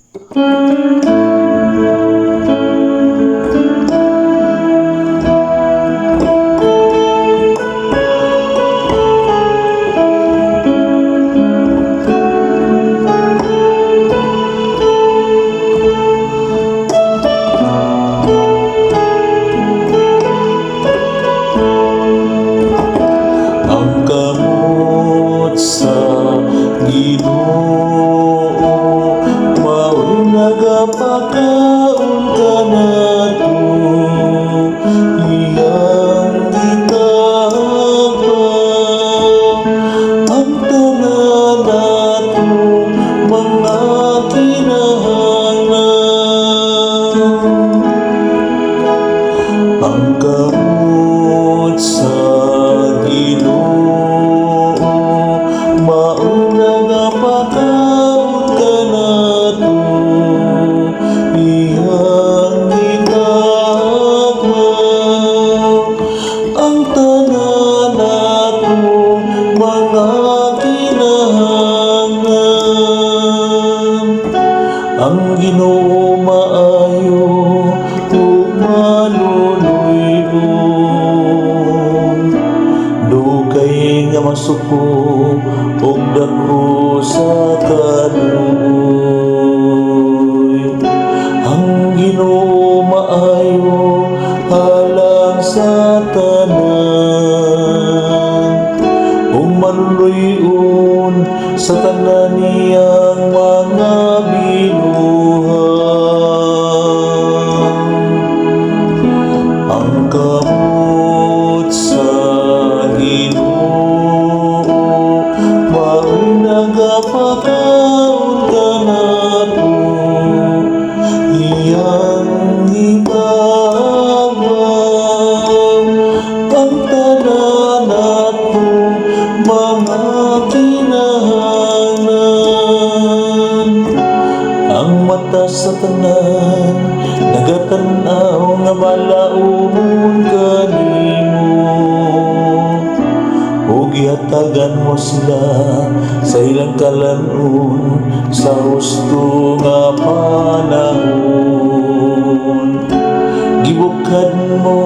Ang kamot sa Ginoo mao'y nagapakaon kanato, iyang gitagbaw ang tanan natong mga kinahanglan. Ang kamot sa Ginoo mao'y nagapakaon kanato, iyang gitagbaw ang tanan natong mga kinahanglan. Ang Ginoo maayo ug maluluy-on, dugay nga masuko ug dako sa kaluoy. Ang Ginoo maayo alang sa tanan ug maluluy-on sa tanan niyang mga binuhat. Ang kamot sa Ginoo mao'y nagapakaon kanato, iyang gitagbaw ang tanan natong mga kinahanglan. Ang mata sa tanan nagatan-aw nga malaumon kanimo, ug gihatagan mo sila sa ilang kalan-on sa husto nga panahon. Gibukad mo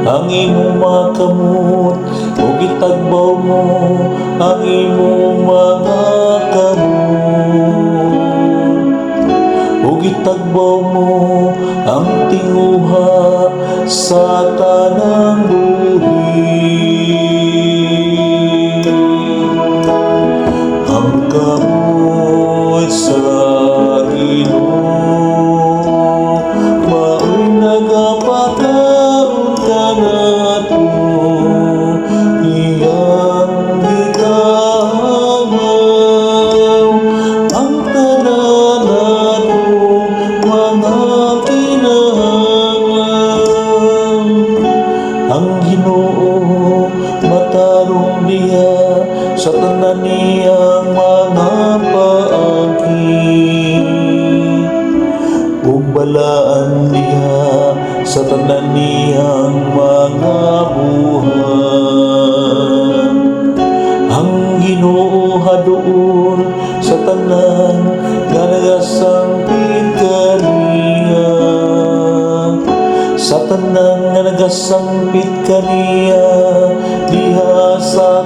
ang imong mga kamot ug gitagbaw mo ang imong mga kamot, ug gitagbaw mo ang tinguha sa tanang buhi. Ang kamot sa Ginoo mao'y nagapakaon kanato, iyang gitagbaw ang tanan natong mga kinahanglan. Ang Ginoo matarong diha sa tanan niyang mga paagi ug balaan diha sa tanan niyang mga buhat. Ang Ginoo haduol sa tanan nga nagasangpit kaniya, sa tanan nga nagasangpit kaniya diha sa